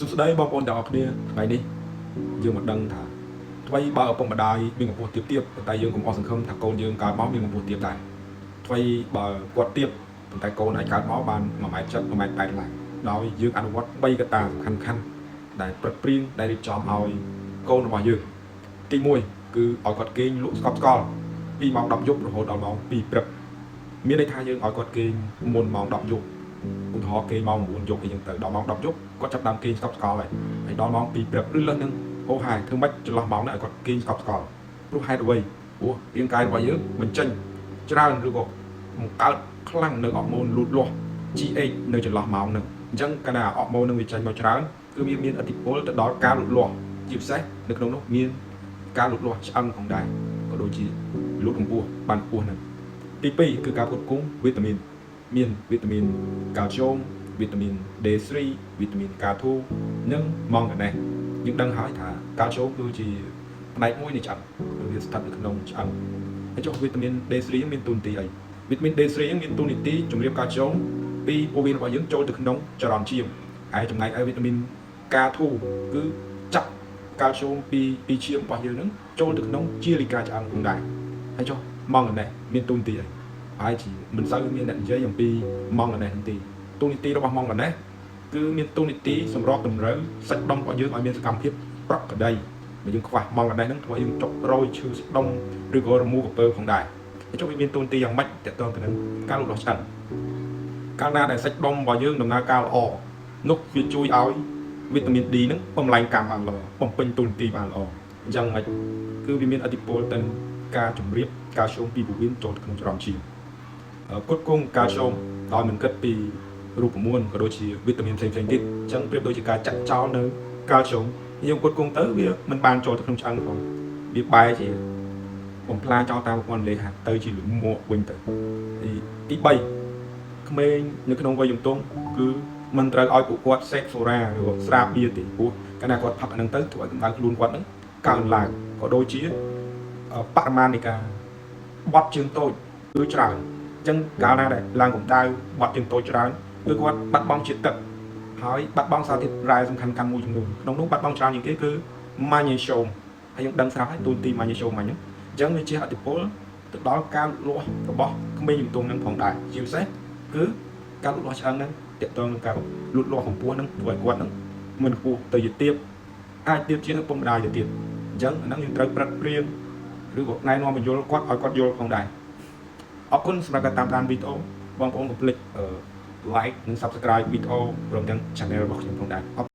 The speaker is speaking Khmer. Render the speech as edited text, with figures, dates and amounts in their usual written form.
សួស្តីបងប្អូនទាំងអស់គ្នាថ្ងៃនេះយើងមកដឹងថាថ្មីបើឪពុកម្ដាយមានកម្ពស់ទាបទាបប៉ុន្តែយើងកុំអស់សង្ឃឹមថាកូនយើងកើតមកមានកម្ពស់ទាបដែរថ្មីបើគាត់ទាបប៉ុន្តែកូនអាចកើតមកបាន1ម៉ែត្រ70 1ម៉ែត្រ80ឡើងដោយយើងអនុវត្ត3កត្តាសំខាន់ៗដែលប្រឹកព្រៀងដែលរៀបចំឲ្យកូនរបស់យើងទី1គឺឲ្យគាត់គេងលក់ស្កប់ស្កល់ពីម៉ោង10យប់រហូតដល់ម៉ោង2ព្រឹកមានន័យថាយើងឲ្យគាត់គេងមុនម៉ោង10យប់ ឧទាហរណ៍គេម៉ោង9យប់អីចឹងទៅដល់ម៉ោង10យប់គាត់ចាប់ដើមគេងស្កប់ស្កល់ហើយហើយដល់ម៉ោង2ព្រឹកឬលើសនឹងអូហាយធ្វើម៉េចចន្លោះម៉ោងហ្នឹងឲ្យគាត់គេងស្កប់ស្កល់ព្រោះហេតុអ្វីព្រោះរាងកាយរបស់យើងបញ្ចេញច្រើនឬក៏បង្កើតខ្លាំងនៅអរម៉ូនលូតលាស់ GH នៅចន្លោះម៉ោងហ្នឹងអញ្ចឹងកាលណាអរម៉ូននឹងវាចេញមកច្រើនគឺវាមានឥទ្ធិពលទៅដល់ការលូតលាស់ជាពិសេសនៅក្នុងនោះមានការលូតលាស់ឆ្អឹងផងដែរក៏ដូចជាលូតកម្ពស់បានខ្ពស់ហ្នឹងទី2គឺការផ្គត់ផ្គង់វីតាមីនមានវីតាមីន កាល់ស្យូមវីតាមីន D3 វីតាមីន K2 និងម៉ង់ហ្គាណេសយើងដឹងហើយថាកាល់ស្យូមគឺជាផ្នែកមួយនៃឆ្អឹងវាស្ថិតនៅក្នុងឆ្អឹងហើយចុះវីតាមីន D3 មានតួនាទីអីវីតាមីន D3 មានតួនាទីជំរាបកាល់ស្យូមពីពោះវៀនរបស់យើងចូលទៅក្នុងចរន្តឈាមហើយចំណែកឯវីតាមីន K2 គឺចាប់កាល់ស្យូមពីឈាមរបស់យើងនឹងចូលទៅក្នុងជាលិកាឆ្អឹងផងដែរហើយចុះម៉ង់ហ្គាណេសមានតួនាទីអី ហើយជាមិនសូវមានអ្នកនិយាយអំពីម៉ង់ហ្គាណេសហ្នឹងទេតួនាទីរបស់ម៉ង់ហ្គាណេសគឺមានតួនាទីសម្របតម្រូវសាច់ដុំរបស់យើងឲ្យមានសកម្មភាពប្រក្រតីបើយើងខ្វះម៉ង់ហ្គាណេសហ្នឹងធ្វើឲ្យយើងចុករយឈឺសាច់ដុំឬក៏រមូរក្រពើផងដែរហើយចុះវាមានតួនាទីយ៉ាងម៉េចតកតងទៅនឹងការលូតលាស់ឆ្អឹងកាលណាដែលសាច់ដុំរបស់យើងដំណើរការល្អនោះវាជួយឲ្យវីតាមីន D ហ្នឹងបំលែងកម្មបានល្អបំពេញតួនាទីបានល្អអញ្ចឹងមិនគឺវាមានឥទ្ធិពលទៅនឹងការជំរាបកាល់ស្យូមពីពោះវៀនចូលទៅក្នុងចរន្តឈាម ផ្គត់ផ្គង់កាល់ស្យូមដោយមិនគិតពីរូបមន្តក៏ដូចជាវីតាមីនផ្សេងៗទៀតអញ្ចឹងប្រៀបដូចជាការចាក់ចោលនៅកាល់ស្យូមយើងផ្គត់ផ្គង់ទៅវាមិនបានចូលទៅក្នុងឆ្អឹងផងវាបែរជាបំផ្លាញចោលតាមប្រព័ន្ធលេហាទៅជាលមួកវិញទៅទី3ក្មេងនៅក្នុងវ័យជំទង់គឺមិនត្រូវឲ្យពួកគាត់សេពសូរ៉ាឬក៏ស្រាបៀរទេព្រោះកាលណាគាត់ផឹកអាហ្នឹងទៅធ្វើឲ្យកម្ដៅខ្លួនគាត់ហ្នឹងកើនឡើងក៏ដូចជាបរិមាណនៃការបត់ជើងតូចគឺច្រើន អញ្ចឹងកាលណាដែលឡើងកម្ដៅបត់ជើងតូចច្រើនគឺគាត់បាត់បង់ជាតិទឹកហើយបាត់បង់សារធាតុរ៉ែសំខាន់ៗមួយចំនួនក្នុងនោះបាត់បង់ច្រើនជាងគេគឺម៉ាញ៉េស្យូមហើយយើងដឹងស្រាប់ហើយតួនាទីម៉ាញ៉េស្យូមហ្នឹងអញ្ចឹងវាជាឥទ្ធិពលទៅដល់ការលូតលាស់របស់ក្មេងជំទង់ហ្នឹងផងដែរជាពិសេសគឺការលូតលាស់ឆ្អឹងហ្នឹងទាក់ទងនឹងការលូតលាស់កម្ពស់ហ្នឹងធ្វើឲ្យគាត់ហ្នឹងមិនខ្ពស់ទៅជាទៀបអាចទៀបជាងឪពុកម្ដាយទៅទៀតអញ្ចឹងអាហ្នឹងយើងត្រូវប្រឹកព្រៀងឬក៏ណែនាំបញ្យល់គាត់ឲ្យគាត់យល់ផងដែរ អរគុណសម្រាប់ការតាមដានវីដេអូបងប្អូនកុំភ្លេច like និង subscribe វីដេអូព្រមទាំង channel របស់ខ្ញុំផងដែរអរ